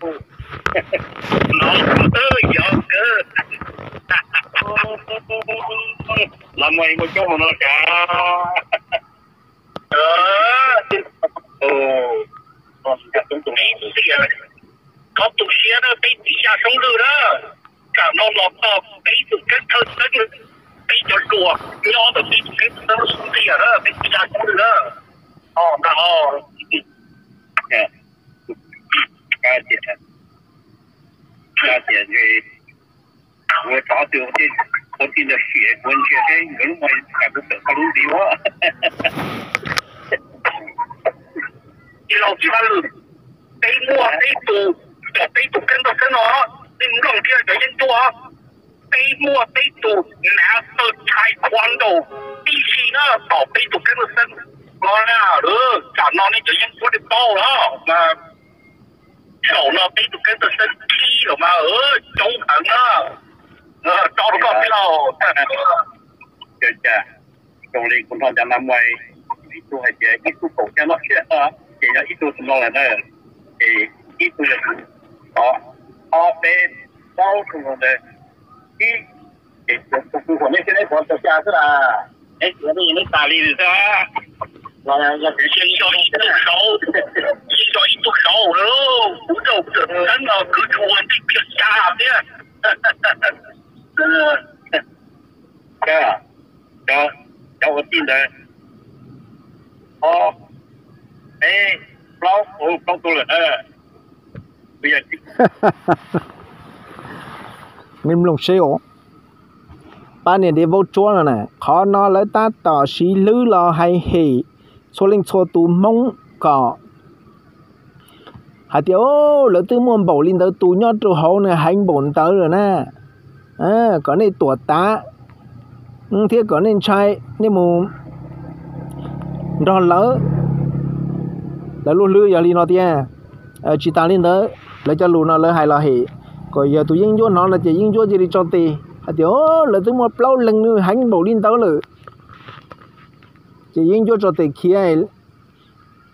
Los, los muaj ib muaj coob hauv no cas. Qhov tu siab na, peb txiv Yaj Soob Lwj na, tam no los txog peb tus keeb thawj xeeb, peb cov hluas nyob ntawm peb tus keeb thawj xeeb xub ntiag na, peb txiv Yaj Soob Lwj na. Ho ntag ho. Tias, tias ntshe kuv rov twg ua tij ntawd sim kuv ntsia seb nkawd lub mo kam kuv tawm tau lub ntxiv ua. Tij laug Txiv Vaj Lwm, peb muaj peb tus, peb tus keeb thawj xeeb no, nej mloog kiag cov yeeb ncuab, peb muaj peb tus nav taw tshais khuav ntaus tib si na, tom peb tus keeb thawj xeeb no na. Tam no nej cov yeeb ncuab nej paub los mas, zaum no peb tus keeb thawj xeeb khib los mas coob heev na. Tso rau koj tij laug. Cas, cas, zoo li kuv nrog cov nav muaj ib tug hais tias ib tug kaum xya no thiab, ces yog ib tug tus no lawm na, ces ib tug yog tus tod, ob peb plaub tus no ntawd, ib, ces kuv kuv kuv nej thiab neb puav tau xya xwb las. Neb tsuav nej tas li xwb. Yog ib tug saud, yog ib tug saud, kuv zaum tawm txheeb no kwv tsuas ua ntej kiag xya thiab. Cov ua tij ntawd, ob, peb, plaub, plaub tug lawm na. Nej mloog seb os, pab niag dev vaub tsuab no na, qhov no lawv tab tom siv hlwb los hais hem txhua leej txhua tus Hmoob kom hais tias, lawv twb muaj npaum li ntawd tus nyob rau hauv nws heev npaum ntawd lawm na, kom nej tuam tav thiab kom nej ntshai, nej mus nrog lawv. Lawv lub hlwb yog li no tiag. Tsis tas li ntawd, lawv cov lus no lawv hais los hem kom yog tus yeeb ncuab hnov no ces yeeb ncuab cia li tso tes hais tias, lawv twb muaj plaub leeg nws heev npaum li ntawd lawm. Ces yeeb ncuab tso tes khiav,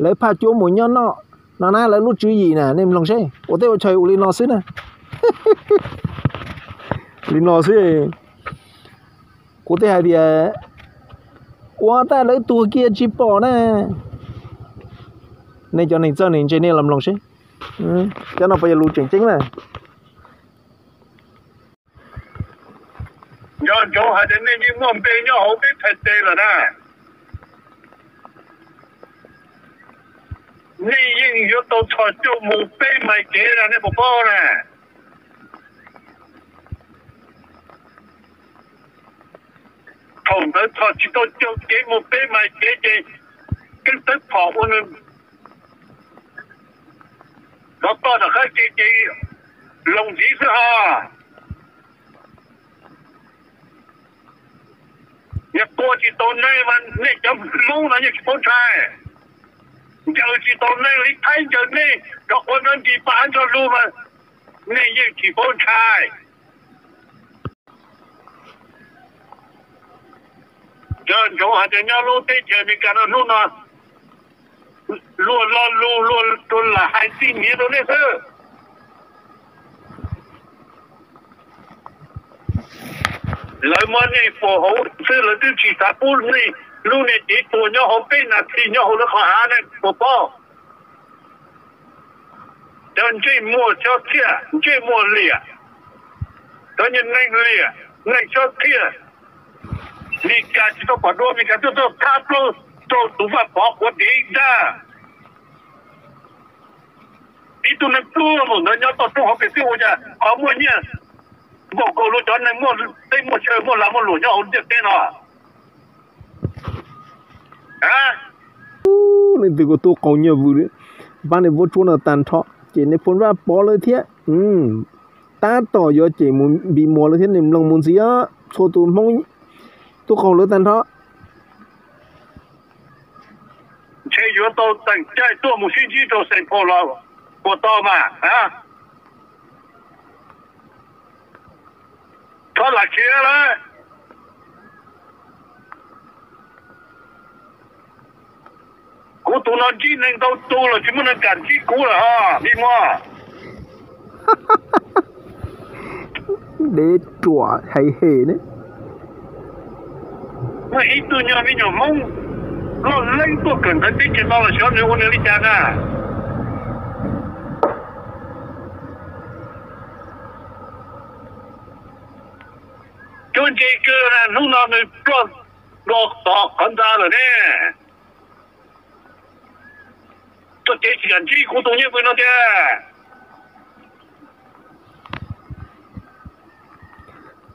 lawv phaj cuab mus nyob noj no na, lawv lub tswv yim na, nej mloog seb, ua teb ua chaw ua li no xwb na. Li no xwb. Kuv thiaj hais tias, ua tag lawv tuag kiag tsis pom na. Nej cov neeg txawj neeg ntse nej los mloog seb, cov no puas yog lus tseem ceeb na. Nco ntsoov hais tias nej yeej muaj npe nyob hauv peb thais tes lawm na. Nej yeej yuav tau txhos caug mus peb mais kev na, nej puas paub na? Thaum ntawd txhos tsis tau caug kev mus peb mais kev ces keeb tawb phom ua nws rov toj tom qab kev ces loos ntxiv xwb ho. Yog tua tsis tau neeg mas nej cov Hmoob no yeej tsis paub ntshai. Ncaws tsis tau neeg li Thaib ncaws nej, cov quav nrov nris paj nrog lug mas nej yeej tsis paub ntshai. Nco ntsoov hais tias nyob lub teb chaws Amelikas no hnub no luag lo lus luag lam hais txij nyiav rau nej xwb. Lawv muab nej puas hauv xwb, lawv twb tsis xav pub nej lub niag cev tuag nyob hauv peb nas this nyob hauv lawv qhov hav, nej puas paub? Cov ntsej muag xyob txhiaj, ntsej muag liam, cov niag neeg liam, neeg xyob txhiaj. Meskas tsis tau pom dua, Meskas twb tau thab plaub rau tus Vaj Pov quav dev ntag. Ib tug neeg plub los mus ntawd nyob toj roob hauv pes xwb ua cas ho muaj nyiaj npaum nkaus li cov neeg muaj teb muaj chaw muaj lag muaj luam nyob hauv ntiaj teb no? Leej twg kuj tub qaug nyiaj vwm li, pab niag vuab tsuab no tag nrho ces niag phooj Vaj Pov lawv thiab tab tom yuav cem mus npis muas lawv thiab, nej mloog mus ntxiv, txhua tus Hmoob tub qaug lawv tag nrho. Ntshe yuav tau teem caij tuaj mus sib ntsib rau Xeem Phos los puas tau mas. Txhob lam khiav lawm. Kuv tus no ntsib neeg ntau tus los tsis muaj neeg kam ntsib kuv lawm ho, Lis Muas. Dev ruam heev heev ne. Muaj ib tug nyuag me nyuam Hmoob loj leeb tuaj kawm ntawv teb chaws no los xyov nws ua nws li cas na. Cov ntse kawg na, hnub no nws ploj nkaus tom qhov ntxa lawm ne. Txoj kev tsis kam ntsib kuv tus Nyiaj Vwm no tiag.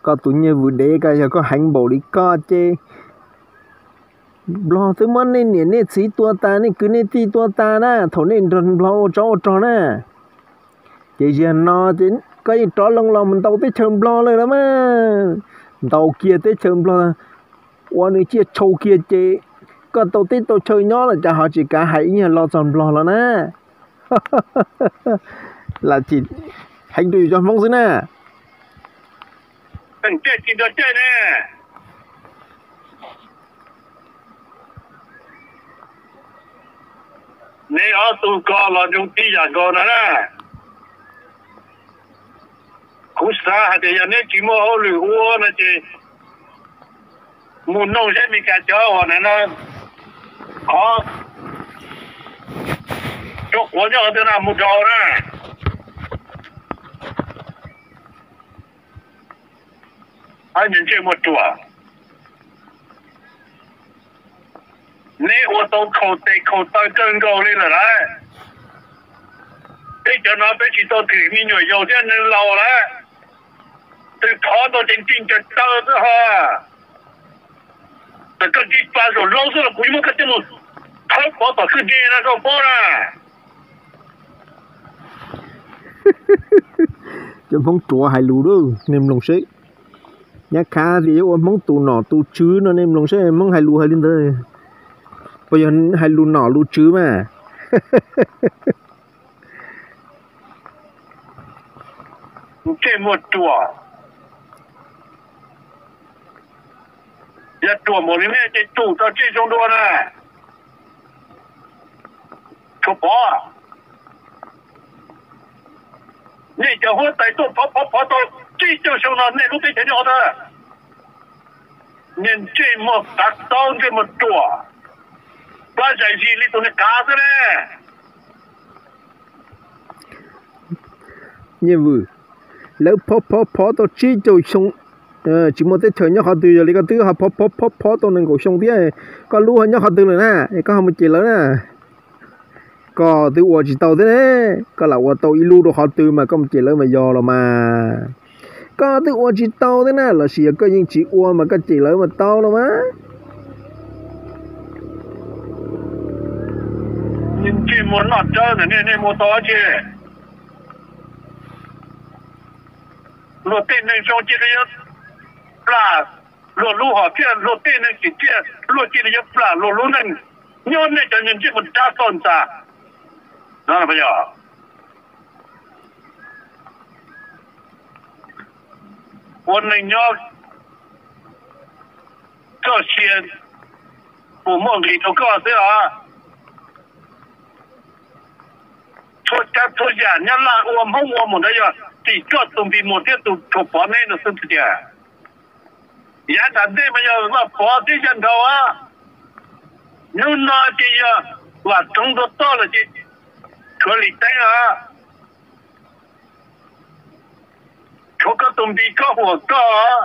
Koj tus Nyiaj Vwm dev ko, yog koj heev npaum li koj ces Nplog twb muab nej niam nej txiv tua tas, nej kwv nej tij tua tas na, thaum nej nrog Nplog ua tsov ua rog na. Ces yog no ces koj yeej rov loo los mus ntaus teb chaws Nplog lawm los mas. Ntaus kiag teb chaws Nplog, ua nws ciaj tshau kiag ces koj tau teb tau chaw nyob los cas ho tsis kav hais ib nyuag lo txog Nplog los na. Lam tsis heev rau yus cov Hmoob xwb na. Tsis nrog caij ne. Neb ob tug ko los zoo tib yam nkaus no na. Kuv xav hais tias yog neb tsis muaj hauj lwm ua no ces mus noog seb Meskas cov uas no qhov rau quav nyob qhov twg na mus rau na. Ntsej muag ruam, neb ua tau khaus tes khaus taw kawg nkaus li lawm lauj. Peb cov no peb tsis tau thwm me nyuam yaus thiab neeg laus lawm. Twb thov tau ces ntsej ncaws taw xwb ho. Txawm koj ntsej pa zaum laub xwb los kuv yuav muab koj coj mus thawb pov tom kwj deg no koj paub na. Cov Hmoob ruam hais lus lauj, nej mloog seb. Nyab khav tias yuav ua Hmoob tus nom tus tswv no, nej mloog seb Hmoob hais lus hais li ntawd, puas yog hais lus nom lus tswv mas. Ntsej muag ruam, yog ruam npaum li nej ces tsum tso tseg zoo dua na. Tshuav Pov, nej cov huab tais tuaj phov phov phov tau tsib caug xyoo no nej lub teb chaws nyob qhov twg? Niag ntsej muag tav taub ntsej muag ruam, plab zais zis li tus niag kav xwb ne. Nyiaj Vwm, lawv phov phov phov tau tsib caug xyoo, tsis muaj teb chaws nyob qhov twg, yog li koj twb ho phov phov phov phov tau nees nkaum xyoo thiab, koj lub ho nyob qhov twg lawm na, koj ho mus cem lawv na. Koj twb ua tsis tau thiab ne, koj lam ua tau ib lub rau qhov twg mas koj mus cem lawv mas yog los mas. Koj twb ua tsis tau thiab na, los sis yog koj yeej tsis ua mas koj cem lawv mas tau los mas. Ntsej muag noj tsawb ntawm nej, nej mus tau dab tsi? Luag tej neeg zoo cia li yuav plam luag lub hom phiaj, luag tej neeg tsim txiaj luag cia li yuav plam luag lub neej. Nyob nej cov niag ntsej muag dab toj ntxas no, ua neeg nyob txoj sia puas muaj nqis rau koj xwb os. Txhua tsav txhua yam Nyab Laj ua Hmoob ua mus ntawd yog tim koj tus Npis Muas thiab tus Tshuas Pov neb no xwb tiag. Yav nram ntej mas yog Vaj Pov thiab Yaj Nraug os. Hnub no ces yog Vam Rhoov ntua toj lawm ces tshuav Lis Teeb os. Tshuav koj tus Npis Koj Huam koj,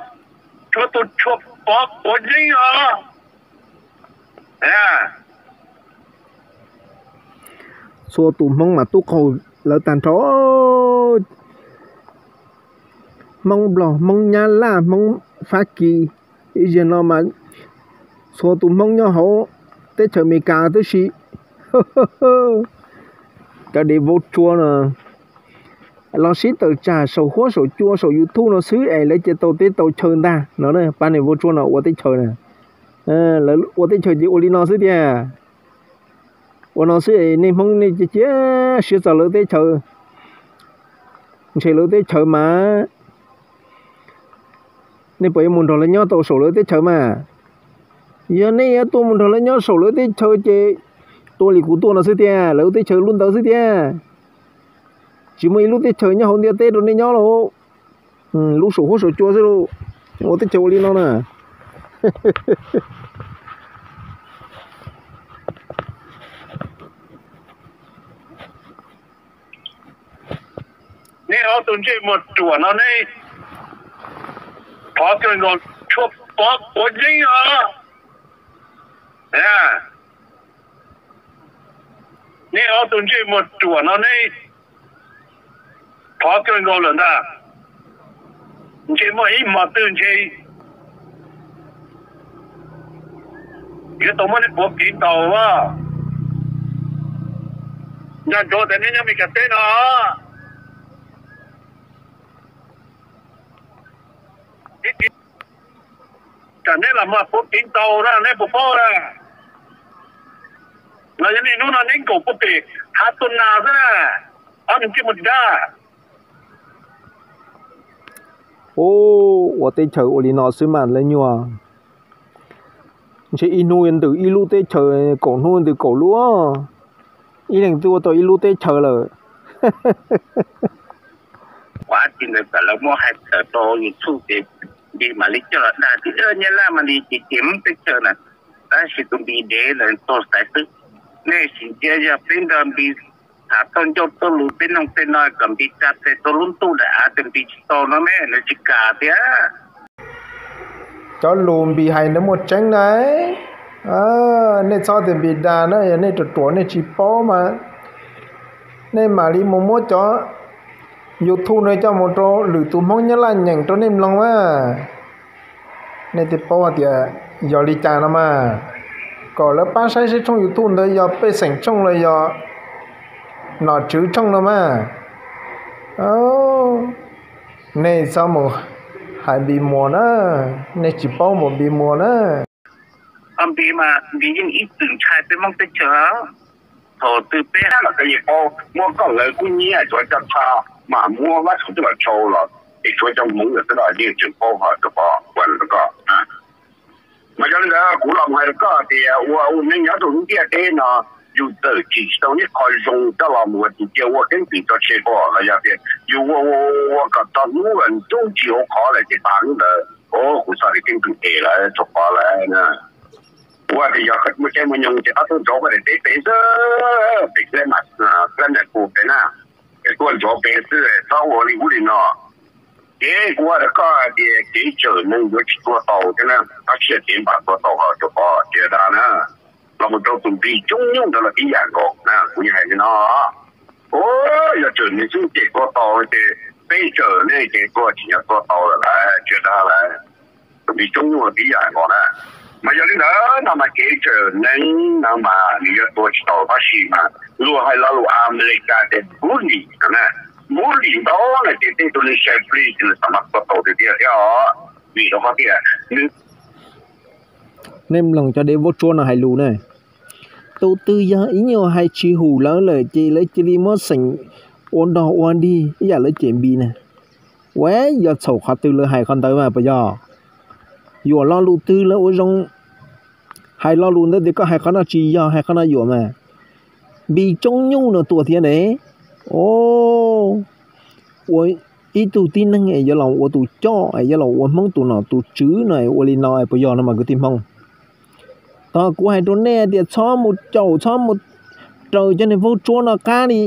tshuav tus Tshuas Pov Quav Yeeb os. Txhua tus Hmoob mas tub qaug lawv tag nrho. Hmoob Nplog, Hmoob Nyab Laj, Hmoob Fab Kis, ib zaug no mas txhua tus Hmoob nyob hauv teb chaws Amelikas tib si. Cov dev vauv tsua no los sib tawm tsam saum huab saum cua saum YouTube no xwb es lawv cia tau teb tau chaw ntag no. Pab niag vauv tsua no ua teb chaws na, lawv ua teb chaws ces ua li no xwb tiag. Ua no xwb es nej Hmoob nej cia cia siab txog lawv teb chaws, ntshe lawv teb chaws mas nej puas yuav mus nrog lawv nyob tau saum lawv teb chaws mas? Yog nej yuav tuaj mus nrog lawv nyob saum lawv teb chaws ces tua li kuv tuaj no xwb tiag, lawv teb chaws lub ntawd xwb tiag. Tsis muaj ib lub teb chaws nyob hauv ntiaj teb rau nej nyob lauj. Lub saum huab saum cua xwb lauj, ua teb chaws ua li no na. Nej ob tug ntsej muag ruam no nej phov kawg nkaus, tshuav pov quav yeeb os. Nej ob tug ntsej muag ruam no nej phov kawg nkaus lawm ntag. Ntshe muaj ib hmo twg ntshe yuav tau muab nej puav plev ntaus. Nco ntsoov tias nej nyob Meskas teb no, tsam nej los mas puav plev ntaus na, nej puas paub na? Los yog niaj hnub no neb nkaum puag pem hav tua nas xwb na, ob niag ntsej muag dag. Ua teb chaws ua li no xwb mas lawv nyuag, ntshe ib hnub yuav ntws ib lub teb chaws, kaum hnub ntws kaum lub, ib leeg twb ua tau ib lub teb chaws lawm. Ua tsis ntawd kom lawv muab hais tawm rau YouTube ces Npis mam li coj los dag tias Nyab Laj mam li ces ces Hmoob teb chaws na. Tab sis tus Npis dev lawm tuag xaiv xwb. Nej sim ntsia yog peb nrog Npis tham txoj ncauj txoj lus peb noog tej no kom Npis tsa tes rau lub ntuj daim av tias Npis tsis tau no me, lawv tsis kam tiag. Cov lus Npis hais ntawd muaj tseeb na. Nej txhob tias Npis dag na, yog nej ruam ruam nej tsis paub mas nej mam li mus muab cov YouTube no coj mus rau lwm tus Hmoob Nyab Laj nyeem rau nej mloog na. Nej thiaj paub hais tias yog li cas no mas, kom lawv pab saib seb tshooj YouTube ntawd yog pej xeem tshooj los yog nom tswv tshooj no mas. Nej txhob mus hais Npis muas na, nej tsis paub npaum Npis muas na. Npis mas Npis yeej ib txwm ntshai peb Hmoob teb chaws. Thaum twg peb hab los koj yeej paub, muab koj lawv kub nyiab tsuav coj tshaj mas muab Vab Txhua twb los tshau los es tsuav cov Hmoob lawm twb los yeej tseem paub ho rau pov ua rau koj. Mas yog li ntawd kuv los mus hais rau koj tias ua neeg nyob rau lub ntiaj teb no, yus txawm tsim tsis tau ib qho zoo coj los mus ua tus cia ua keeb kwm tso tseg pom los yog tias yus ua ua ua kom txog hnub ntub ntsis hauv qhov lawm ces tas hnub ntawd, o, kuv txoj keeb kwm ces lawm txog pov lawm. Ua tias yog muaj caij muaj nyoog ces qab tuaj ntsoov koj daim teb pem xwb, pem dlab mas, dlab mas pem na, es tuaj ntsoov pem xwb txhob ua li ub li no. Ces kuv hais rau koj hais tias kev txawm neeg yuav tsis tua tau thiab na, tab sis kev npam tua tau ho rau pov tsis dag na. Los mus rau tus Npis coob nyuj ntawd los tib yam nkaus na, kuv yeej hais li no. O, yog txawm neeg xwb ces tua tau ces peb txawm neeg ces tua tsis nyob tua tau lawm lawm tsis dag lawm. Tus Npis coob nyuj los tib yam nkaus na. Mas yog li ntawd no mas kev txawm neeg no mas nws yuav tua tsis tau tab sis mas luag hais lo lus Amelikas tias bully no na, bully ntau na ces tej tug neeg sai plig ces nws xam mas tua tau tiag tiag thiab os. Vim rau qhov tias nws Nej mloog cov dev vaub tsuab no hais lus na. Tus twg yog ib nyuag hais tsis hum lawv lawm ces lawv cia li muab xeem ua dog ua dig ib yam lawv cem Npis na. Ua yog txhaum qhov twg lawv hais qhov ntawd mas puas yog? Yuam lo lus twg lawv ua zoo? Hais lo lus ntawd tias koj hais qhov no tsis yog, hais qhov no yuam mas. Npis coob nyuj no tua thiab ne. O, ua ib tug tib neeg es yuav los ua tus coj es yuav los ua Hmoob tus nom tus tswv no es ua li no es puas yog no mas kwv tij Hmoob? Tog kuv hais rau nej tias txhob mus caum txhob mus raws cov niag vaub tsuab no qab li.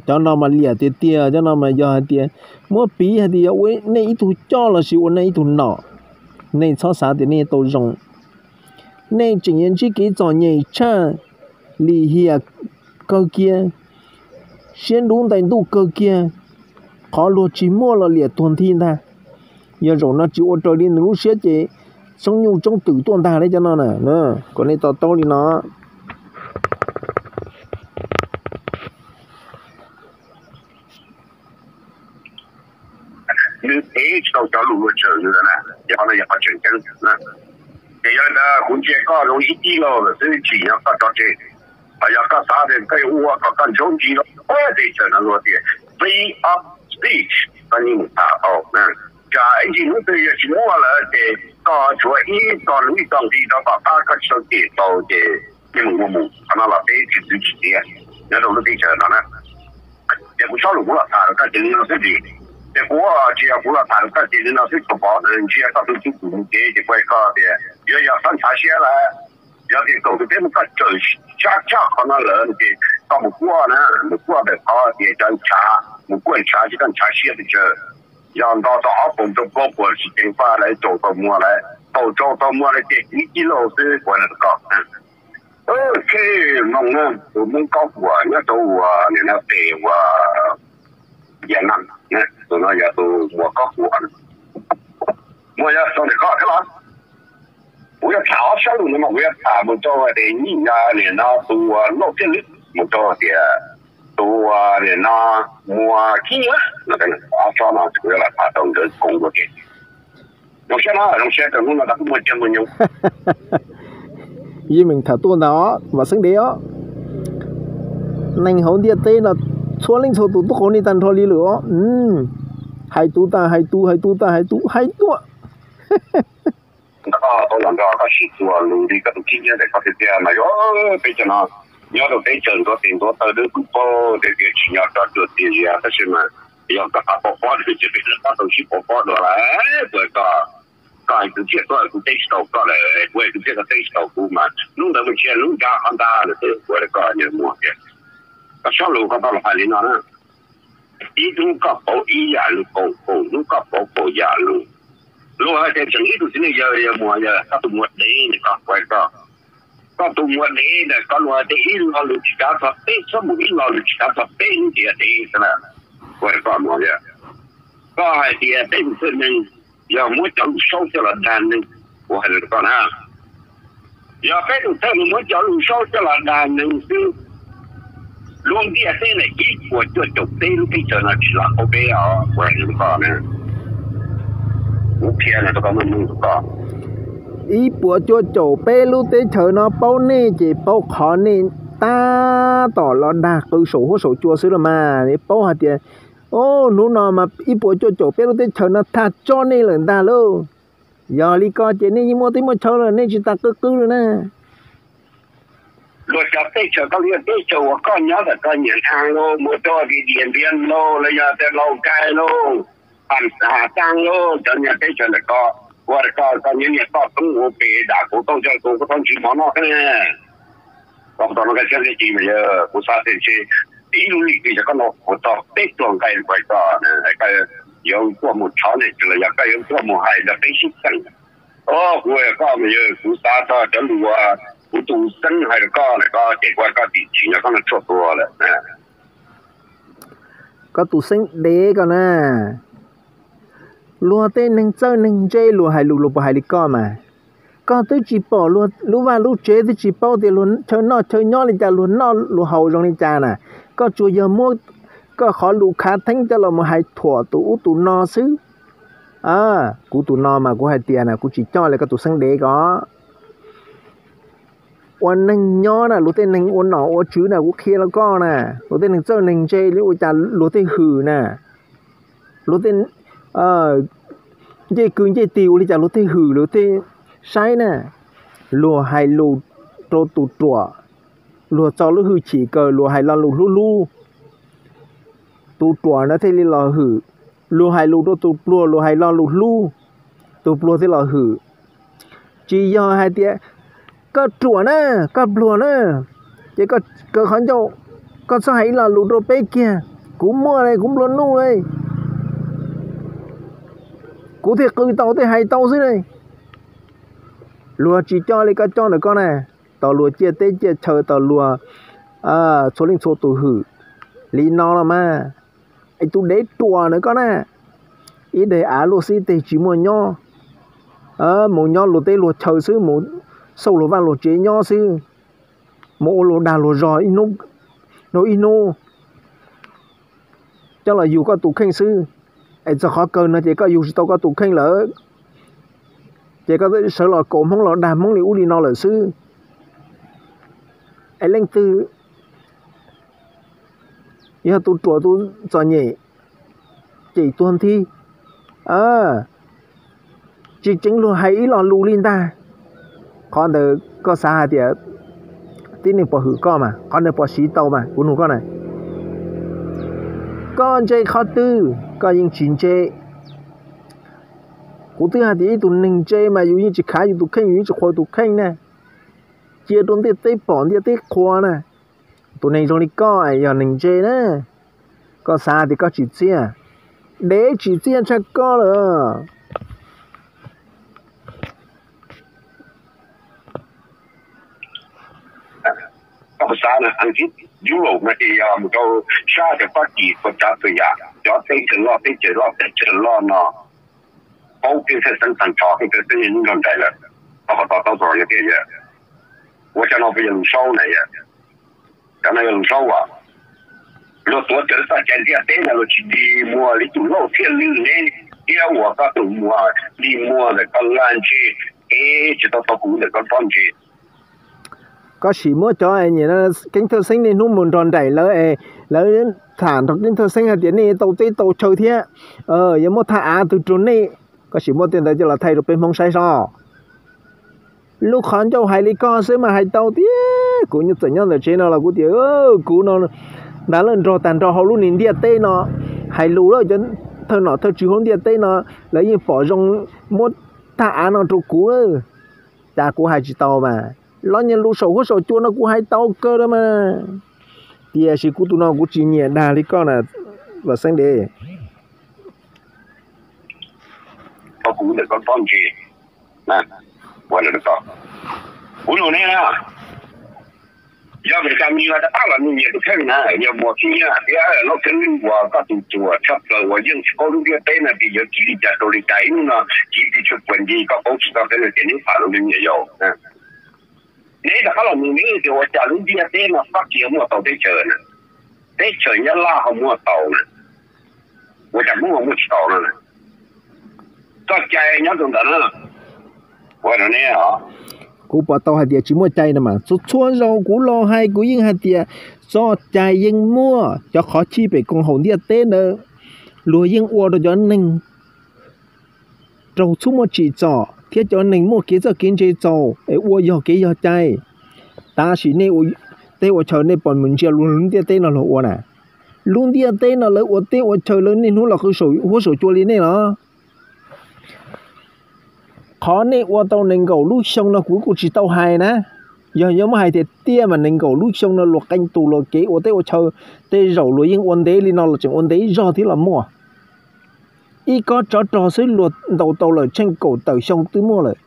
Cov no mas liam tiag tiag, cov no mas yog hais tias muab piv hais tias yog ua nej ib tug coj los sis ua nej ib tug nom, nej txhob xav tias nej tau zoo. Nej tseem yuav ntsib kev txom nyem tshaj, lim hiam kawg kiag, siab dub ntais ntuj kawg kiag, qhov luag tsis muaj los liam tuag nthi ntag. Yog zaum no tsis ua raws li nws lub siab ces tsoob nyuj tsoob twm tuaj ntag li cov no na, kom nej to taub li no. Nws tev tsis tau cov lus luag txawm nws na, ces qhov no yog qhov tseem ceeb. Ces yog li ntawd kuv ntsia koj zoo ib tib lauj lawm xwb, tsim nyog koj tso tseg. Ho yog koj xav tias koj yuav ua kom koj ntsoov ntsis rau peb teb chaws no luag tias free of speech, koj yeej mus tham tau. Tsam ib ntsis hnub twg yog tsis muaj lawm ces koj tshuav ib txoj lus ib txoj nqi rau tom qab koj tsis tau cem tau ces yeej mus ua mus. Qhov no los peb tsis txwv tsis txiav nyob rau lub teb chaws no na. Ces kuv Txhob Lus kuv los tham rau koj ces li no xwb ces, ces kuv tsis yog kuv los tham rau koj ces li no xwb, tsuas pov ntsia koj tus tub tus mus kev ces kuv hais koj tias yuav yog txhob ntshav siab lawm. Yog tias kaum tus teb mus koj txawm sab tshaj qhov no lawm ces koj mus kuaj na, mus kuaj ntawm qhov tias cov ntshav, mus kuaj ntshav tsis koj ntshav siab pes tsawg. Yog nto tau ob puas rau plaub puas tsis ceev faj lawm, tsaus tau muag lawm, thaum tsaus tau muag lawm ces ib kis lauj xwb kuv hais rau koj. Khej Hmoob na, tus Hmoob Kob Huam nyob rau uas nim no pem uas Vias Nam, tus no yog tus Muas Kob Huam. Muas yog tau ntawm koj thiab los? Kuv yuav tham ob sab lus no mas kuv yuav tham mus rau tias nyij yog nim no tus Lauj Thiaj Lwm mus rau tias tus nim no Muas Khib Nyiab no, ob sab no kuv yuav los tham rau nkawd koom dua ke. Zoo siab no, zoo siab rau hnub no rov qab muaj caij muaj nyoog. Yeej meem tham tuaj ntag os Vam Xeeb Dev os. Neeg hauv ntiaj teb no txhua leej txhua tus tub qhauv nej tag nrho li lawm os. Hais tus tas hais tus, hais tus tas hais tus, hais tuaj. Ntawm koj tau los nrog koj sib txuas lus li koj tus khib nyiab ntawm koj tiag tiag mas yuav peb cov no nyob rau teb chaws ntuav tes ntuav taw dawb paug, tej tias tsim nyog rov rua tiag zias tab sis mas yog koj qab pov pob ces peb rov qab tau sib pov pob dua lawm. Kuv hais koj, koj hais kwv txhiaj tuaj kuv teb tsis tau koj lawm, kuv hais kwv txhiaj koj teb tsis tau kuv mas hnub ntawd mus ntshe hnub nrab qhov ntag lawm xwb. Kuv hais koj niag Muas tias koj sab lus koj tau los hais li no na. Ib hnub koj pauv ib yam lus, kaum kaum hnub koj pauv kaum yam lus. Luag hais tias tseem ib tug txiv neej yawg yog Muas, yog koj tus muag dev ne, koj kuv hais koj, koj tus muag dev ntawm koj, luag hais tias ib lo lus tsis kav txog peb, txhob mus ib lo lus tsis kav txog peb hnub ces yog dev xwb na. Kuv hais koj Muas, koj hais tias peb tus txawj neeg yog muab cov lus saub coj los dag neeg, kuv hais rau koj na, yog peb tus txawj neeg muab cov lus saub coj los dag neeg xwb, lub ntiaj teb ntawm ib puas cuaj caum peb lub teb chaws no tsis lam paub peb os, kuv hais rau koj na. Kuv qhia no rau koj meej meej rau koj. Ib puas cuaj caum peb lub teb chaws no paub nej ces paub qhov nej tab tom los dag qw saum huab saum cua xwb los mas. Nej paub hais tias, o, hnub no mas ib puas cuaj caum peb lub teb chaws no tag tso nej lawm ntag lauj. Yog li ko ces nej yeej muaj teb muaj chaw lawm, nej tsis tas qw qw lawm na. Luag cov teb chaws, koj li teb chaws uas koj nyob ntawm koj nyiam ntag lauj, mus rau Diam Npiav lauj, los yog tias Lauj Kaim lauj, Pam Xas Xaab lauj, cov niag teb chaws ntawm koj, ua rau koj, koj niag niam toj roob ua pem dam kuv tau ntsawg tus kuv tau ntsws mov noj xwb. Koj puas tau noj koj siab thiab tsis mas yog kuv xav tias ntshe ib lub lim twg yog koj noj puas tau peb pluag nqaij kuv hais koj, koj yuav tuaj mus tshov nej los yog koj yuav tuaj mus hais nrog peb sib txeem. Kuv hais koj mas yog kuv xav txog cov lus uas kuv tus xeeb hais rau koj lawm, koj ces kuv hais koj tim tsim nyog koj noj tshuaj tua lawm. Koj tus xeeb dev koj na, luag tej neeg txawj neeg ntse luag hais lus luag puas hais li koj mas? Koj twb tsis pom luag lub vaj lub tsev, twb tsis paub tias luag chaw noj chaw nyob li cas, luag noj luag haus zoo li cas na. Koj tsuas yog muab koj qhov lus khav theeb coj los mus hais thuam tus ub tus no xwb. Kuv tus no mas kuv hais tias na, kuv tsis coj li koj tus xeeb dev ko. Ua neeg nyob na, luag tej neeg ua nom ua tswv na, kuv qhia rau koj na, luag tej neeg txawj neeg ntse li ua cas luag tej hwm na, luag tej ncej kwv ncej tij ua li cas luag tej hwm luag tej saib na. Luag hais lus rau tus ruam, luag txo lub hwj chim kaw luag hais lo lus hlub hlub, tus ruam na thiaj li los hwm. Luag hais lus rau tus pluag luag hais lo lus hlub, tus pluag thiaj los hwm. Tsis yog hais tias koj ruam na, koj pluag na, ces koj kaw qhov ncauj, koj txhob hais ib lo lus rau peb kiag. Kuv muaj li, kuv nplua nuj li, kuv thiaj qw tau thiaj hais tau xwb li. Luag tsis coj li koj coj ntawm koj na, tau luag ciaj teb ciaj chaw, tau luag txhua leej txhua tus hwm li no los mas. Es tus dev ruam ntawm koj na, ib daim av luaj xib teg tsis muaj nyob, mus nyob luag teb luag chaw xwb, mus xauj luag vaj luag tsev nyob xwb, mus ua luag dag luag zog ib hnub rau ib hnub, coj los yug koj tus kheej xwb. Es txog qhov kawg no ces koj yug tsis tau koj tus kheej lawm, ces koj sawv los kaus Hmoob los dag Hmoob li ub li no lawm xwb. Es leej twg yog tus ruam tus txom nyem, ces tuag nthi. Tsis tseev luag hais ib lo lus li ntag. Qhov ntawd koj xav hais tias tib neeg puas hwm koj mas, qhov ntawd puas siv tau mas, kuv nug koj na. Koj ntse qhov twg? Koj yeej tsis ntse. Kuv twb hais tias ib tug neeg ntse mas yus yeej tsis khav yus tus kheej, yus yeej tsis qhuas tus kheej na. Cia rau ntiaj teb pom ntiaj teb qhuas na. Tus neeg zoo li koj yog neeg ntse na. Koj xav tias koj tsim txiaj, dev tsim txiaj tshaj koj lawm. Koj puas xav na, Askiv, Europe no ces yog mus rau sab cov Fab Kis puas tsav txhua yam, cov teb chaws loj, teb chaws loj, teb chaws loj no, paub Keeb Thawj Xeeb tag nrho, Keeb Thawj Xeeb yeej nrog nraim lawm. Koj puas to taub txog li tias yog ua cov no puas yog lus saub na yom? Cov no yog lus saub as. Luag tuav rawv txoj cai ntiaj teb no luag tsis dig muag li tus Lauj Txhiaj Lwm ne, thiab uas koj tus muag dig muag ntawm koj laj ntse, es tsis tau tau kuv ntawm koj pob ntseg. Koj sim muab cov nyiam Keeb Thawj Xeeb niaj hnub mus nrog nraim lawv es lawv tham nrog Keeb Thawj Xeeb hais tias nej tau teb tau chaw thiab, yuav muab thaj av twg rau nej. Koj sim muab tej ntawd coj los thaij rau peb Hmoob saib seb. Lub qhov ncauj hais li koj xwb mas hais tau tiag. Kuv txawm nyob ntawm tsev no los kuv tias kuv no nrog tag nrho hauv lub niag ntiaj teb no, hais lus lawm cov thawj nom thawj tswv hauv ntiaj teb no, lawv yeej pom zoo muab thaj av no rau kuv. Cas kuv hais tsis tau mas, los nyias lus saum huab saum cua no kuv hais tau kawg mas. Tiam sis kuv tus no kuv tsis nyiam dag li koj na, Vam Xeeb Dev. Kuv ntawm koj pob ntseg, kuv lus ne, yog Meskas mas rov qab los nug nyias tus kheej na, yog muag khib nyiab thiab Lauj Txhiaj Lwm uas koj tus ruam tshaj plaws uas yeej tsis paub lub ntiaj teb no ces yuav kiv li cas rau li cas, ib hnub no kiv tsis tshua puas ncig koj paub tsis tau thiab no ces neb tham rau neb nyiam yaus. Neb rov qab los nug neb tias ua cas lub ntiaj teb no Fab Kis ho muaj tau teb chaws na, teb chaws Nyab Laj ho muaj tau na, ua cas Hmoob ho muaj tsis tau no na? Txoj cai nyob rau ntawd na. Kuv pom tau hais tias tsis muaj cai no mas, txhua txhua zaus kuv los hais kuv yeej hais tias txoj cai yeej muaj, cov qhov chij pem koom haum ntiaj teb ntawd luag yeej ua rau cov neeg raug txhua muaj tsim txom thiab cov neeg muaj kev txawj kev ntse txaus es ua yog kev yog cai. Tab sis nej ua teb ua chaw nej puas mus ntsia luag lub ntiaj teb no luag ua na? Lub ntiaj teb no lawv ua teb ua chaw lawv niaj hnub los qw saum huab saum cua li nej los? Qhov nej ua tau nees nkaum lub xyoo no kuv kuj tsis tau hais na. Yog yuav muab hais tiag tiag mas nees nkaum lub xyoo no luag qee tus luag kev ua teb ua chaw, tej zaum luag yeej ua ntev li no los tseem ua ntev zog thiab los muaj. Ib kob tsov rog xwb luag ntaus tau lawm tsheej kaum tawm xyoo twb muaj lawm.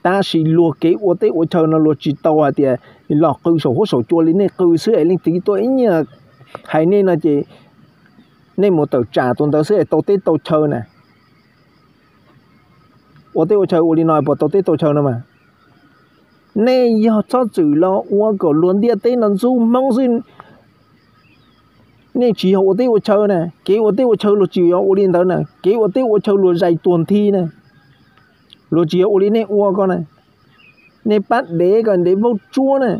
Tab sis luag kev ua teb ua chaw no luag tsis tau hais tias los qw saum huab saum cua li nej qw xwb es leej twg tuaj ib nyuag hais nej no ces nej mus tawm tsam tus ntawd xwb es tau teb tau chaw na. Ua teb ua chaw ua li no puas tau teb tau chaw no mas? Nej yog txhob txwm los ua kom luag ntiaj teb no ntxub Hmoob xwb. Nej tsis yog ua teb ua chaw na, kev ua teb ua chaw luag tsis yog ua li ntawd na, kev ua teb ua chaw luag zais tuag nthi na. Luag tsis yog ua li nej ua ko na. Nej pab dev ko, dev vaub tsuab na.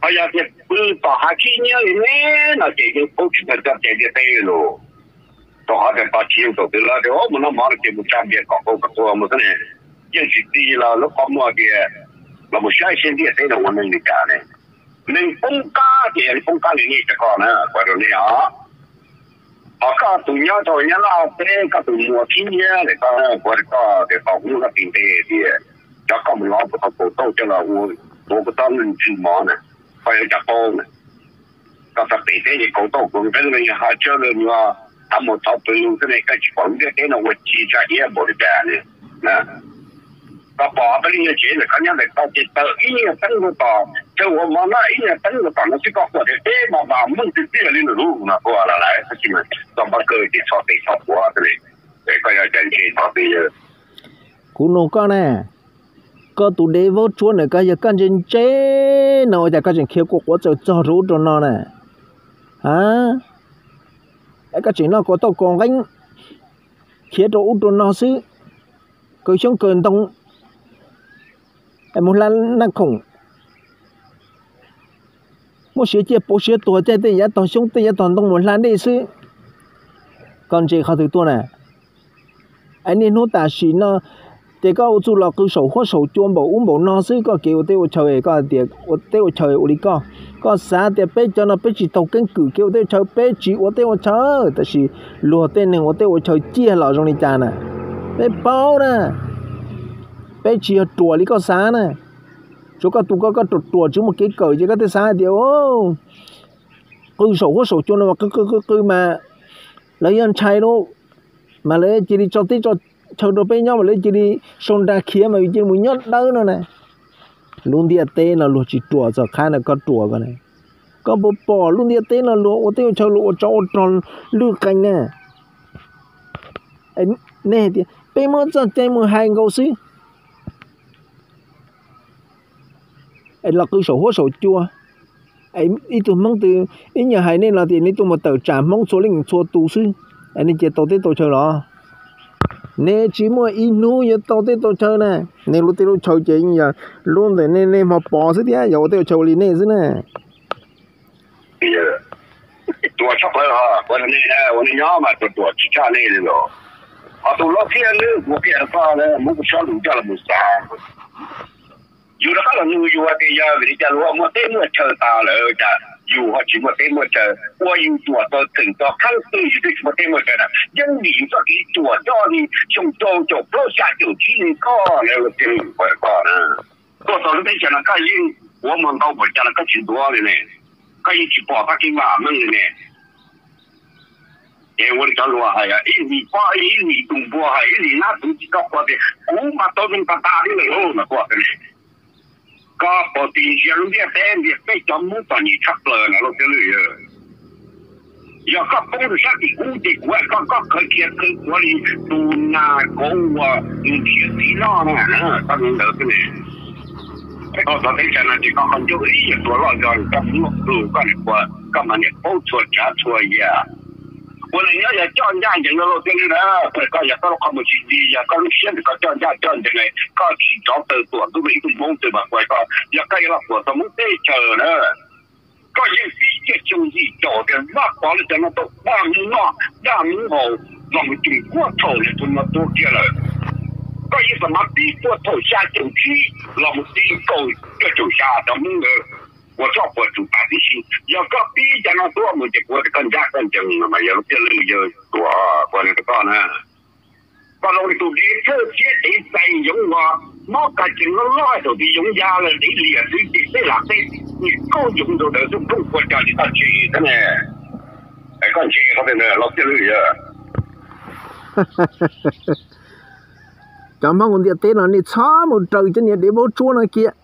Ho yog tias pw tom hav khib nyiab li neb no ces yeej paub tsis tau txoj cai ntiaj teb li lawm. Rau qhov tias tos tsis yeej thaum twg lawv tias mus noj mov no ces mus tsa npias kom qau kom tua mus xwb ne. Yeej tsis txij los lub qhov muag tias los mus saib seb ntiaj teb no ua neeg li cas ne. Neeg poob qab ces yog li poob qab li nej cov ko na, kuv hais rau nej os. Ho koj tus nyob rau Nyab Laj teb, koj tus muag khib nyiab lawm, koj, kuv hais rau koj tias tau hnub no tsis ntev tias cov koj mus lov kuv tau kaum tauj coj los ua, ua kuv txob ntswg mov na, koj yuav cas paub na. Koj txog pem teb ces kaum tauj kaum nqeeb no yog ho tsawg los nyuag, thav mus thav pw lug xwb ne, koj tsis pom lub ntiaj teb no ua ci tsa iab npaum li cas ne. Koj pom peb lub nyuag tsev ntawm koj nyob ntawm koj ces tawm ib nyuag teeb rau tom chaw ua mov noj, ib nyuag teeb rau tom no xwb, koj quaj tias teb mas mas meej tiag tiag li lawm lauj no, quaj los lawm tab sis mas txoj npab kawg ces txhob tes txhob quav xwb li. Es koj yuav cas ntse txhob twb yawg. Kuv nug koj na, koj tus dev vaub tsuab ntawm koj yog koj ntse ntse no ua cas koj tseem khiav quaj quav txawm txog rau ub rau no na? A, koj tseem noj kua tauj kua nqeeb khiav rau ub rau no xwb, kaw xyoob kaw ntoo, mus hla naj khoom, muab siav ciaj pauv siav tuag caij tej yav tog xyoob tej yav tog ntoo mus hla dej xwb. Koj ntse qhov twg tuaj na? Es niaj hnub tam sim no Ces koj ua txuj los qw saum huab saum cua npaum ub npaum no xwb, koj kev ua teb ua chaw, koj hais tias ua teb ua chaw ua li koj. Koj xav tias peb cov no peb tsis taug keeb kwm kev ua teb ua chaw, peb tsis ua teb ua chaw, tab sis luag tej neeg ua teb ua chaw ciaj los zoo li cas na, peb paub na. Peb tsis yog ruam li koj xav na. Tsuav koj tus koj, koj ruam ruam tsis muaj kev kawm ces koj thiaj xav hais tias qw saum huab saum cua no mas qw qw qw qw mas lawv yog ntshai lawm, mas lawv cia li tso teb tso chaw rau peb nyob mas lawv cia li sau nra khiav mas cia li mus nyob dawb no na. Lub ntiaj teb no luag tsis ruam txog qhov no koj ruam ko na. Koj puas pom lub ntiaj teb no luag ua teb ua chaw luag ua tsov ua rog lwj qees na? Nej hais tias peb muab txoj cai mus hais nkaus xwb, es los qw saum huab saum cua. Ib tug Hmoob twg ib nyuag hais nej los tias nej tuaj mus tawm tsam Hmoob txhua leej txhua tus xwb, es nej cia tau teb tau chaw los? Nej tsis muaj ib hnub yuav tau teb tau chaw na. Nej lub teb lub chaw ces yeej yog lub ntawm nej, nej hmo pov xwb thiab, yog ua teb ua chaw ua li nej xwb na. Tuam tshaj plaws ho, ua nej, ua nej nyob mas tuam tuam tsis tshaj nej li los. Ho tus lob thiab lwb ua kiag rau koj, muab kuv sob lus coj los mus xav. Yus rov qab los nug yus hais tias yog vim li cas luag muaj teb muaj chaw tas lawm cas yus ho tsis muaj teb muaj chaw? Ua yus tuam tau txeem tau qhab twg yus twb tsis muaj teb muaj chaw na. Yeej vim yus txoj kev tuam coj li xyoo rau caum plaub xya caum tsib li koj na, luag thiaj li pom koj na. Tuaj txog lub teb chaws no koj yeej ua muag ntau npaum cas los koj tsis ntuav li ne, koj yeej tsis pom koj kev vam meej li ne. Ces ua li cov luag hais, ib hlis pob ib hlis tus npua hais, ib hlis nab tus txiv, koj qhuas tias kuv mas tau zoo tas tas li lawm lauj no tuaj ne. Koj puas tsis ntsia lub ntiaj teb ntiaj teb, cov Hmoob txom nyem tshaj plaws no luag thiaj li. Yog koj poob rau sab tim ub ces kuv hais koj, koj khawv khiav khawv khuav li tus nas kauv uas nws nrhiav txiv noj na, koj ntawd xwb ne. Koj txog teb chaws no ces koj qhov ncauj ib yam tua loj zog, koj muaj plhu koj niam, koj mas niam paub txhua tsav txhua yam. Ua neeg nyob yog coj ncaj ncees no luag thiaj li na. Koj yog koj lub qhov muag tsis dig, yog koj lub siab ntawm koj coj ncaj coj ncees, koj tsis rov taw tuam ntuj ib tug Hmoob twg mas kuv hais koj, yog koj yuav los tuam txog Hmoob teb chaws na, koj yeej tib ciaj xyoo yim caum tias Vaj Pov li cov no tau dag Hmoob noj dag Hmoob haus los mus cum kuaj thaum niam tus no tuag kiag lawm. Koj yeej xam mas pib puag thaum xya caum tsib los mus txij nkaus cuaj caum xya cov Hmoob ntawd ua txoj puas tsum tas tib si. Yog koj pib cov no tuaj mus ces kuv tias koj ncaj koj ncees no mas yog lub txiaj lwj yawg tuam ua li rau koj na. Koj zoo li tus dev thawj thiab dev txais yoov uas mob kas cees loj loj thaum twg yoov ya lawm dev liam xwb ces tej lam tej niam kauj yoov rau ntawd xwb, nplooj kua cos tsis tau tseg thiab ne. Koj ntse qhov twg na, lub txiaj lwj yawg. Cov Hmoob ntiaj teb no nej txhob mus raws cov niag dev vaub tsuab no kiag.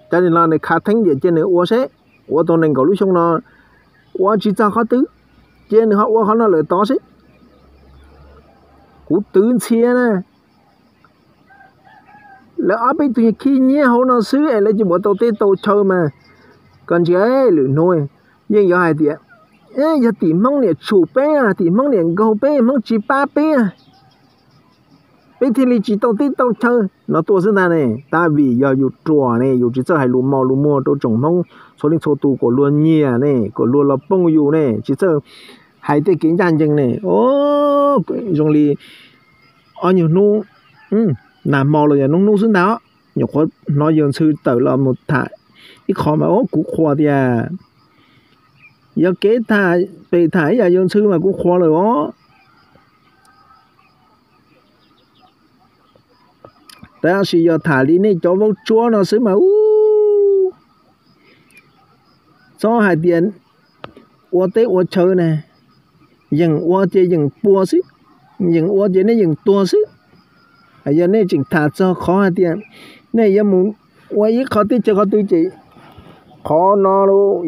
Cov niag no nws khav theeb diam cia nws ua seb, ua tau nees nkaum lub xyoo no ua tsis txog qhov twg, cia nws ho ua qhov no lawm tod seb. Kuv twv ntxhias na, lawv ob peb tug khib nyiab hauv no xwb es lawv cia li tau teb tau chaw mas. Koj ntsia lwm hnub yeej yuav hais tias yog tim Hmoob niam tshum peb, tim Hmoob niam nkaug peb, Hmoob tsis pab peb, peb thiaj li tsis tau teb tau chaw no tuaj xwb ntag ne. Tab vim yog yus ruam ne, yus tsis txawj hais lus mos lus muag rau tsoom Hmoob txhua leej txhua tus kom luag nyiam ne, kom luag los poob yus ne, tsis txawj hais tej kev ncaj ncees ne. Zoo li ob nyuag hnub, nag hmo los yog hnub hnub xwb ntag, nyuam qhuav hnov yawg Ntxhw tawm los mus tham ib qho mas kuv qhuas tias yog kev tham pem tham ib yam yawg Ntxhw mas kuv qhuas lawm os. Tab sis yog tham li nej cov vaub tsuab no xwb mas ub, txhob hais tias ua teb ua chaw na, yeem ua ces yeem puas xwb, yeem ua ces nej yeem tuag xwb. Yog nej tseem tham txog qhov hais tias nej yuav mus ua ib qho teb chaws qhov twg ces qhov no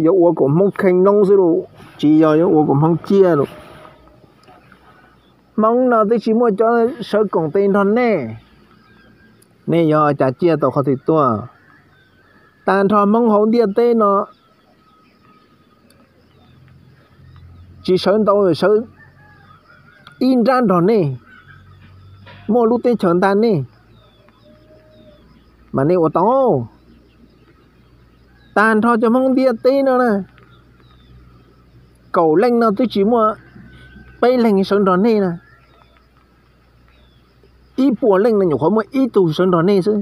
yuav ua kom Hmoob kheej noob xwb lauj, tsis yog yuav ua kom Hmoob ciaj lauj. Hmoob no twb tsis muaj cov sawv koom tes nrog nej, nej yuav cas ciaj tau qhov twg tuaj. Tag nrho Hmoob hauv ntiaj teb no tsis sawv ntau, sawv ib nrab nrog nej, muaj lub teb chaws ntag nej, mas nej ua tau. Tag nrho cov Hmoob ntiaj teb no na, kaum leej no twb tsis muaj peb leeg sawv nrog nej na. ib puas leej no nyuam qhuav muaj ib tug sawv nrog nej xwb.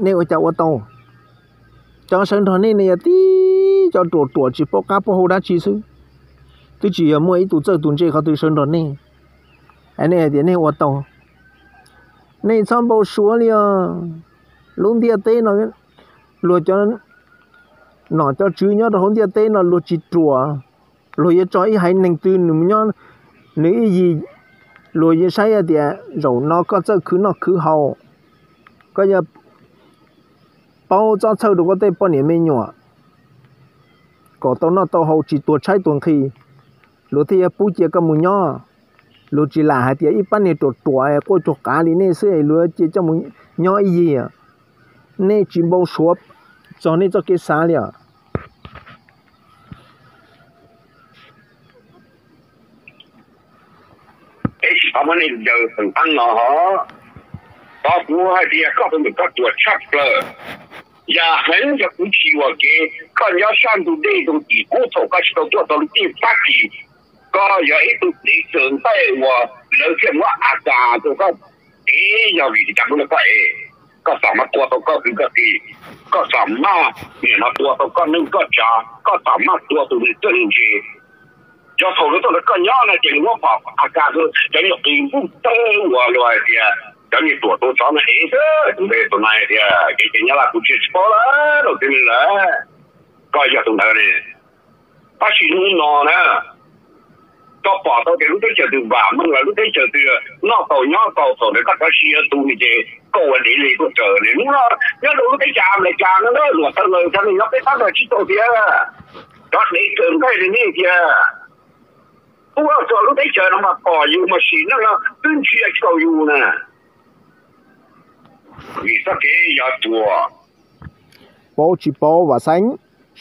Nej ua cas ua tau? Cov sawv nrog nej ne yog tib cov ruam ruam tsis paub qab paub hau dab tsi xwb, twb tsis yog muaj ib tug txawj tus ntse qhov twg sawv nrog nej. Nej hais tias nej ua tau, nej txhob npau suav li os. Lub ntiaj teb no, luag cov nom cov tswv nyob rau hauv ntiaj teb no luag tsis ruam, luag yuav tso ib haiv neeg twg nws nyob nws ib yig, luag yuav saib tias zaum no koj txawj khwv noj khwv haus, koj yuav paub txob txhawj rau koj tej poj niam me nyuam kom tau noj tau haus tsis tuag tshaib tuag nqhis, luag thiaj yuav pub cia koj mus nyob. Luag tsis lam hais tias ib pab niag ruam ruam quaj cuag qav li nej xwb luag cia coj mus nyob ib yig. Nej tsis npau suav txog nej txoj kev xav li os. Peb tsis tau muab nej ncaws peem qeeb no hos. Tau kuv hais tias koj tus ntawm koj ruam tshaj plaws. Yam heev yog kuv tsis yuam kev koj nyob sab ntug dej ntug tim qub thaum koj tsis tau tuaj tau lub txij fab kis. Koj yog ib tug dev txawm ntaij uas lawv thiaj muab A kas rau koj. Es yog vim li cas hnub no koj es koj xam maj tua tau koj kwv koj tij, koj xam maj nim no tua tau koj neej koj tsav, koj xam maj tua tus neeg txawj neeg ntse. Yog thaum lawv tuaj ntawd koj nyob no ces nws muab pom A kas rau cov nyuag qis npuj tawg uas luag hais tias cov niag ruam tua tsov no es tus npe tus no hais tias kev cai Nyab Laj kuv ntsia tsis paub lawm los tib neeg lawm. Koj yog tus ntawd ne. Tab sis hnub no na, koj pom tau tias lub teb chaws twg vam meej los lub teb chaws twg noj tau nyob tau thaum ntawd koj rov siv yuav tu ces koj ua dev li tuaj raws ne. Hnub no nyob rau lub teb chaws Amelikas no na luag tawg laws cov neeg nyob peb pab no tsis tau tiag. Cov dev kawm nqaij li nej tiag. Tuaj txog lub teb chaws no mas pom yus mas sim neej no twb ntsia tsis tau yus na. Vim txoj kev yog ruam. Paub tsis paub Vam Xeeb,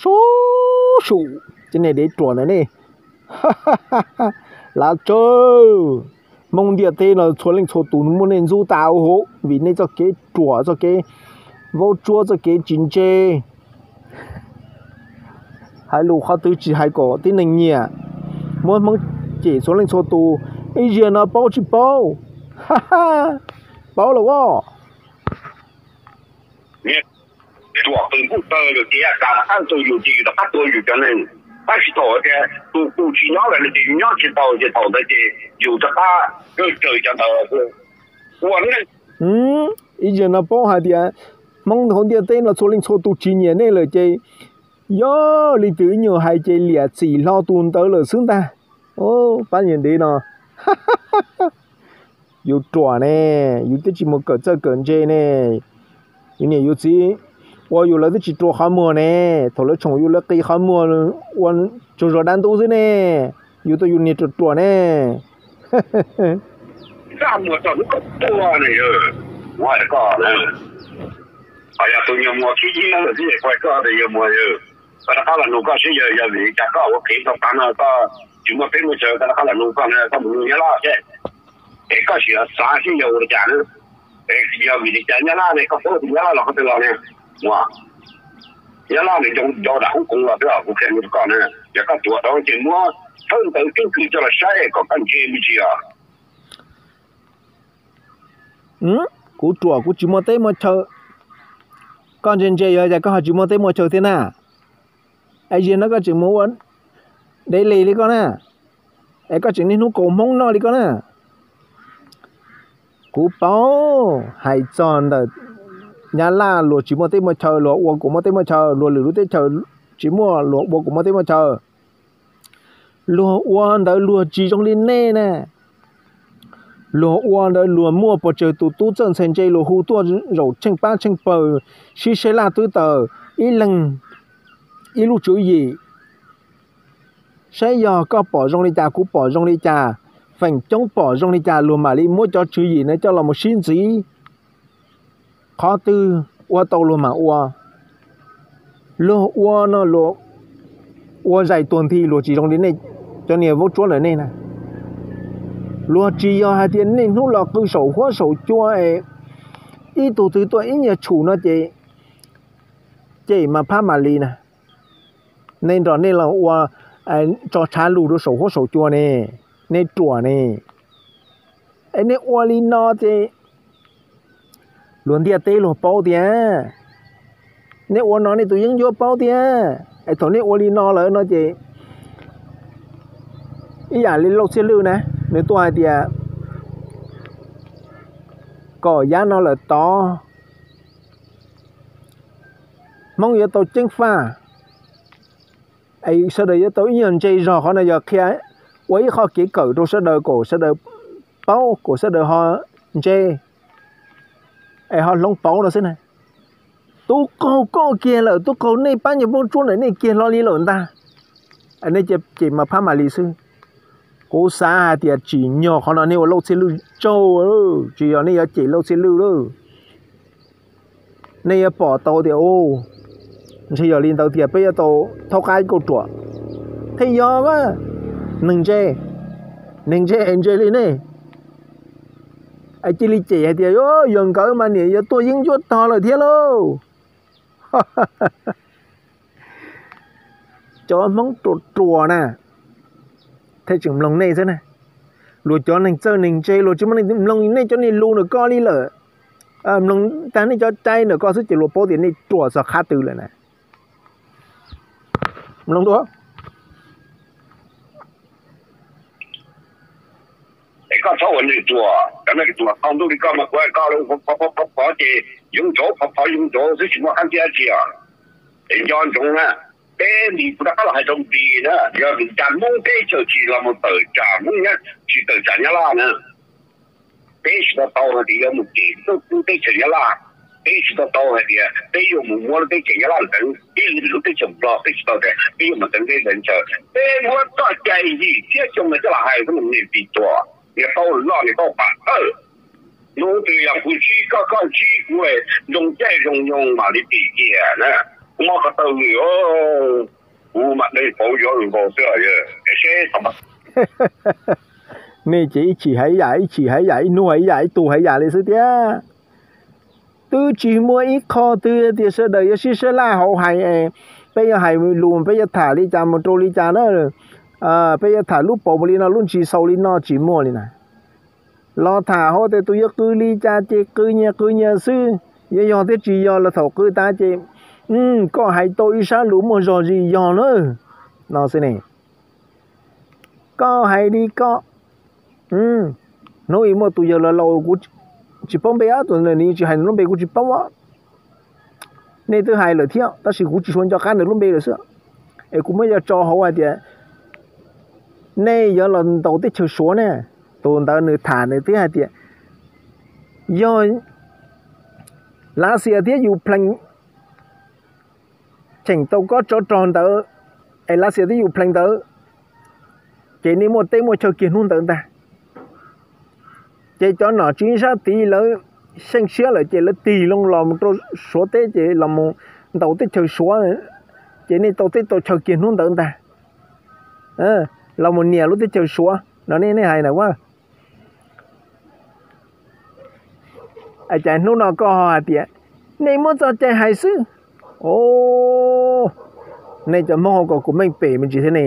sub sum cov niag dev ruam ntawm nej. Lav tsawg, Hmoob ntiaj teb no txhua leej txhua tus muab nej ntxub tas huv vim nej txoj kev ruam txoj kev vaub tsuab txoj kev tsis ntse. Hais lus qhov twg tsis hais kom tib neeg nyiam, muab Hmoob cem txhua leej txhua tus. Ib zaug no paub tsis paub? Paub los as. Ruam qws npuj tawg lawm ces A kas tawg tau yus ces yus rov qab tua yus cov neeg. Tab sis thaum tias tus tus tsis nyob lawm no ces nyob tsis tau ces thaum ntawd ces yus rov qab raws cov ntawd ua neej. Ib zaug no paub hais tias Hmoob hauv ntiaj teb no txhua leej txhua tus tsis nyiam nej lawm ces yog leej twg ib nyuag hais ces liam txim hlo tus ntawd lawm xwb ntag. Pab niag dev no, yus ruam ne, yus twb tsis mus kawm txawj kawm ntse ne, yus niam yus txiv ua yus lawv twb tsis rua qhov muag ne, thaum lawv tshoom yus lawv qi qhov muag ua tsaug zog dab ntub xwb ne, yus tau yus niag ruam ruam ne. Zaj muag txog hnub koj tuag ne yawg, kuv hais koj na, ho yog tus nyuag muag khib yib lawm xwb es kuv hais koj tias yawg muag yawg, koj rov qab los nug koj seb yawg yog vim li cas koj ua kev tau tav no koj tsis muaj teb muaj chaw, koj rov qab los nug koj na, koj mus nug Nyab Laj seb. Es koj sim xav seb yog ua li cas na. Es yog vim li cas Nyab Laj ne, koj paub tus Nyab Laj los qhov twg los ne? Muag, Nyab Laj nws nco nco dam hub koov los xwb os, kuv qhia rau koj na. Yog koj tuav rau ces muab thawj ntawv keeb kwm coj los saib kom koj ntse me ntsis os. Kuv ruam kuv tsis muaj teb muaj chaw, koj ntse ntse yog cas koj ho tsis muaj teb muaj chaw thiab na? Es zaum no koj tseem mus ua dev li li koj na, es koj tseem niaj hnub kaus Hmoob noj li koj na. Kuv paub hais txog ntawm Nyab Laj luag tsis muaj teb muaj chaw luag ua kuv muaj teb muaj chaw, luag lwm lub teb chaws tsis muaj luag ua kuv muaj teb muaj chaw. Luag ua ntawd luag tsis zoo li nej na. Luag ua ntawd luag muaj pes tsawg tus tub txawj ntxhais ntse luag hu tuaj zaum tsheej pab tsheej pawg sib saib laj twb tawm, ib leeg ib lub tswv yim. Saib yog koj pom zoo li cas kuv pom zoo li cas, feem coob pom zoo li cas luag mam li muab cov tswv yim na coj los mus sib ntxiv. Qhov twg ua tau luag mam ua. Luag ua no luag ua zais tuag nthi luag tsis zoo li nej cov niag vaub tsuab ntawm nej na. Luag tsis yog hais tias niaj hnub los qw saum huab saum cua es ib tug twg tuaj ib nyuag tshum no ces cem mas phab mam li na. Nej nrog nej los ua tso tshav lug rau saum huab saum cua ne, nej ruam ne. Es nej ua li no ces luag ntiaj teb luag paub tiag, nej ua no nej tus yeeb ncuab paub tiag. Es thaum nej ua li no lawm no ces ib yam li Lauj Txhiaj Lwj na, nws tuaj hais tias kom yav no lawm tod Hmoob yuav tau ceeb faj, es sawv daws yuav tau ib nyuag ntse zog. Qhov no yog qhia ua ib qho kev kawm rau sawv daws kom sawv daws paub, kom sawv daws ho ntse es ho hloov pauv no xwb na. Tub qaug koj kiag lawm, tub qaug nej pab nyuag poob tsuab ntawm nej kiag hlo li lawm ntag. Nej cem mas phab mam li xwb. Kuv xav hais tias tsim nyog qhov no nej ua Lauj Txhiaj Lwj tsaug, tsis yog nej yuav cem Lauj Txhiaj Lwj lawm. Nej yuav pom tau tias, ntshe yog li ntawd tiag peb yuav tau thaub qab kauj ruam. Thiaj yog a, neeg ntse, neeg ntse ntse li nej. Cia li cem hais tias yog nkawd mas niam yuav tuaj yeeb ncuab tog lawm thiab lauj. Cov Hmoob ruam ruam na, thiaj tseem mloog nej xwb na. Luag cov neeg txawj neeg ntse luag tsis muaj neeg mloog nej cov niag lus ntawm ko li lawm. Mloog tag nej cov cai ntawm ko xwb ces luag paub tias nej ruam txog qhab twg lawm na. Mloog dua. Es koj txhob ua neeg ruam, cov neeg ruam tau ntuj li koj mas kuv hais koj, pov pov ces yoov ntsoov, pov pov yoov ntsoov xwb tsis muaj qab ntxiab dab tsi os. Es nco ntsoov na, peb Npis kuv rov qab los hais rau Npis na, yog Npis cas Hmoob teb chaws tsis los mus tawm tsam Hmoob, tsis tawm tsam Nyab Laj na, peb tsis to taub hais tias yuav mus cem teb chaws Nyab Laj, peb tsis to taub hais tias peb yuav mus muab lub teb chaws Nyab Laj ntxeev, peb lub teb chaws Nplog, peb tsis tau tias peb yuav mus ntxeev teb ntxeev chaw. Peb muab txoj cai yim txhiab xyoo no coj los hais xwb, niam Npis tuag, niam tau loj niam tau pam tawj. Hnub twg yog kuv ntsib koj, koj ntsib kuv, zoo caij zoo nyoog mam li pim kiag na. Mob ko taw vwm, kuv mam deev pauv yuav vwm nkaus xwb os. Nej ces ib chim hais ib yam, ib chim hais ib yam, ib hnub hais ib yam, ib tug hais ib yam li xwb thiab. Twb tsis muaj ib qho twg tias sawv daws yuav sib sab laj hauv hais es peb yuav hais lus, peb yuav tham li cas mus rau li cas na, peb yuav tham lub paus mus li no, lub ntsis xaus li no, tsis muaj li na. Los tham hauv tias tus yuav qw li cas ces qw nyias qw nyias xwb, yuav yog thiab tsis yog los thaum qw tas ces koj hais tau ib sab lus muaj zog zis yog na, no xwb ne. Koj hais li koj, hnub ib muaj tus yawg laus laus kuv tsis paub npe, tus nws tsis hais nws lub npe kuv tsis paub. Nej twb hais lawm thiab tab sis kuv tsis suav nco qab nws lub npe lawm xwb. Es kuv muab coj tso hauv hais tias nej yuav los ntaus teb chaws Suav ne. Tus ntawd nws tham nws twb hais tias yog Lav Xias thiab Ukraine cheem tau kob tsov rog ntawd, es Lav Xias thiab Ukraine ntawd, ces nej muaj teb muaj chaw kiag hnub ntawd ntag. Ces cov nom tswv sab tid lawv xyeej siab lawm ces lawv tig loo los mus rau Suav teb ces los mus ntaus teb chaws Suav, ces nej tau teb tau chaw kiag hnub ntawd ntag. Los mus nias lub teb chaws Suav no nej hais na. Cas hnub no koj ho hais tias nej muab txoj cai hais xwb. Nej cov Hmoob hauv ko kuv meej pem me ntsis thiab ne.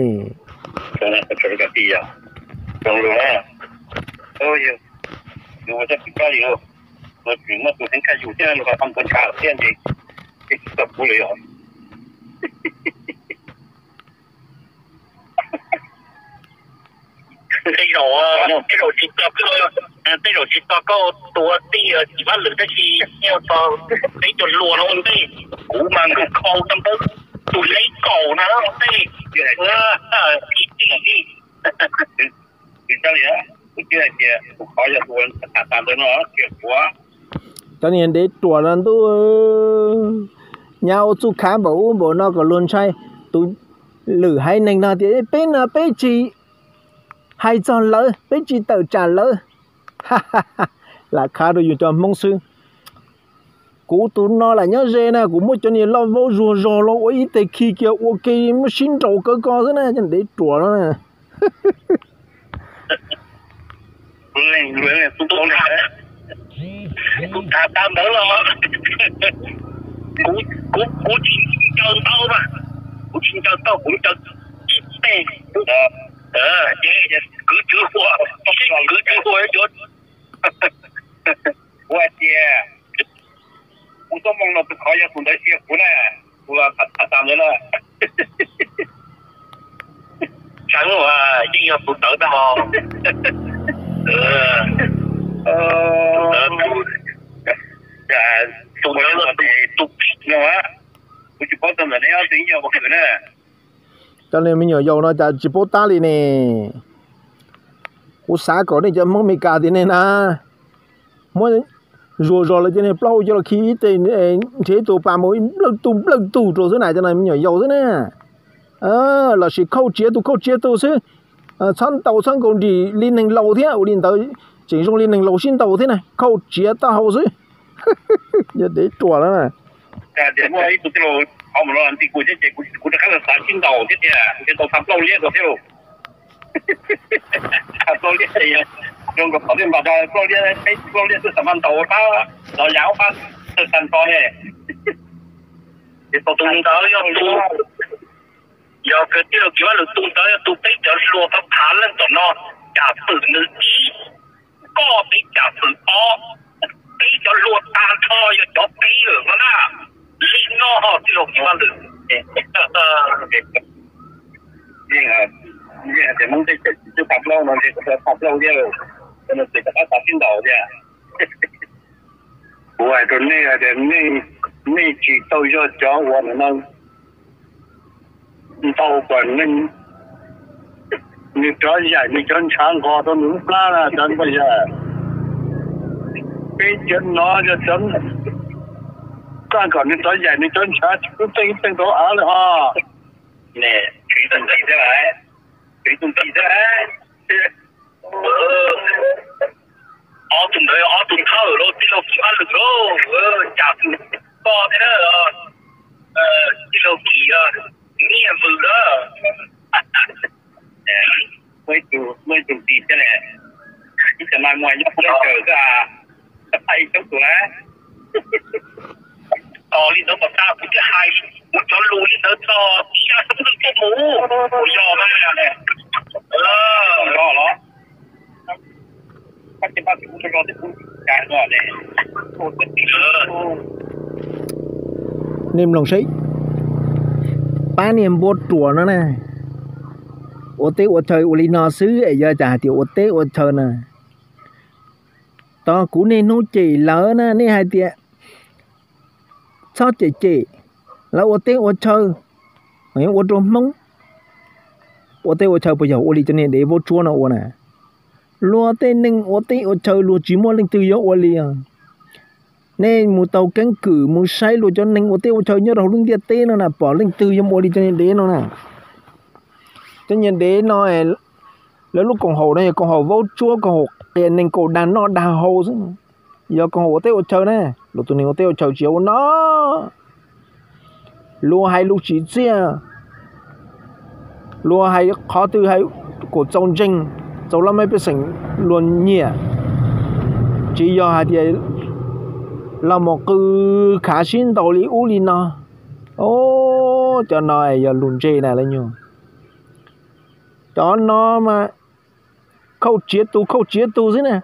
Tej zaum, tej zaum tsis tau, tej zaum tsis tau koj tua tij Xiv Vaj Lwm tab sis yog tau peb cov hluas no ua ntej, kuv mas nkawd khau tau ntawd tus Leb Kaum no ua ntej, tsis txim li. Tsis tas li, kuv twb hais tias tus qhov yog tus tham tas ntawd no tsis yog kuv. Cov niag dev ruam no ntuj, nyab ua txuj khav npaum ub npaum no kom luag ntshai. Tus lwm haiv neeg no tias peb no peb tsis hais txog lawv, peb tsis tawm tsam lawv. Lam khav rau yus cov Hmoob xwb. Kuv tus no lam nyob ze na, kuv muab cov niag loj vaub zuag zog los ua ib teg khi kiag ua ke muab sib nraus kawg ko xwb na, cov dev ruam no na. Kuv tham tas ntawd los kuv, kuv tsis ncaws ntau mas, kuv tsis ncaws tau, kuv ncaws ib teg. Kwv Tswv Hua, seb Kwv Tswv Hua yuav Kuv hais tias kuv txoj moo no tus qhov yog tus ntawd sia kuv na, kuv los tham tham ntawd na. Tseeb, yeej yog tus ntawd tag os. Tus ntawd, tus ntawd tus pib no, kuv tsis paub txog ntawm nej ob tug ib yam ua kwv na. Cov niag me nyuam yaus no cas tsis paub tab li ne. Kuv xav kom nej cov Hmoob Amelikas tias nej na, muab zuag zog lawv cov niag plaub hau coj los khi ib teg, nrhiav ib tug pas mus nplawj tug nplawj tug rau xwb na, cov no me nyuam yaus xwb na. Lossis khauj tsiav tus khauj tsiav tus xwb, txhob ntaus txhob nkaus nrim li neeg laus thiab, ua li ntawd tseem zoo li neeg laus sib ntaus thiab na, khauj tsiav taub hau xwb. Yog dev ruam lawm na. Tias muaj ib tug tij laug qhov mus no ntxi kuv thiab ces kuv rov qab los xav sib ntaus thiab tias ntshe tau txha plaub liab rau thiab lauj. Txha plaub liab, zoo nkaus qhov thiaj npam da plaub liab, peb plaub liab xwb xav mas ntaus pab los yam ub pab tag nrho ne. Ces tau tus ntawd yog tus, yog kawg tij laug Kiv Vaj Lwm, tus ntawd yog tus peb cov hluas tau phav leej tom no, cam fwm nws ib, koj peb cam fwm ob, peb cov hluas tag nrho yog cov peb lawm no na. Li no tij laug Kiv Vaj Lwm. Yeej hais tias Hmoob teb chaws tsis txawj txha plaub no ntshe kom txha plaub thiab, no ces rov qab xav sib ntaus thiab. Kuv hais rau nej hais tias nej tsis tau yog cov uas no ntau kom nws rov yaim nws cov ntshav nqos rau nws lub plab na cov npawg yawg. Peb cov no yog cov, koj kom nws rov yaim nws cov ntshav tsis pub teej teej rau av lawm ho. Tswv tus ntxim thiab, tswv tus ntxim thiab. Ob tug ntawd ob tug thawj los tij laug Kiv Vaj Lwm lauj, cam fwm koj thiab na, tij laug Kiv, nyiaj vwm na. Muaj ib tug ntxim thiab ne, ib tug mas muaj nyob pub chaw xwb, tau ib coob tus na. Tos li ntawd kom tag kuv thiaj hais kuv cov lus li ntawd txog tib yam tub twg thiaj mus, kuv yog mas. Los los. Nej mloog seb, pab niag npua ruam no na, ua teb ua chaw ua li no xwb es yog cas hais tias ua teb ua chaw na. Tos kuv niaj hnub cem lawv na, nej hais tias txhob cem cem, lawv ua teb ua chaw, ua rau Hmoob ua teb ua chaw puas yog ua li cov niag dev vaub tsuab no ua na. Luag tej neeg ua teb ua chaw luag tsis muaj leej twg yuav ua li os. Nej mus taug keeb kwm mus saib luag cov neeg ua teb ua chaw nyob rau hauv lub ntiaj teb no na, pom leej twg yuav ua li cov niag dev no na. Cov niag dev no, lawv lub koom haum no yog koom haum vaub tsuab, koom haum qias neeg, koom dag noj dag haus xwb. Yog koom haum ua teb ua chaw na, luag tus neeg ua teb ua chaw tsis yog ua no. Luag hais lus tsim txiaj, luag hais qhov twg hais kom txaus ntseeg, txaus laj mej pej xeem luag nyiam, tsis yog hais tias los mus qw khav sib ntaus li ub li no. Cov no yog lus ntse na lawv nyuag. Cov no mas khauj tsiav tus khauj tsiav tus xwb na.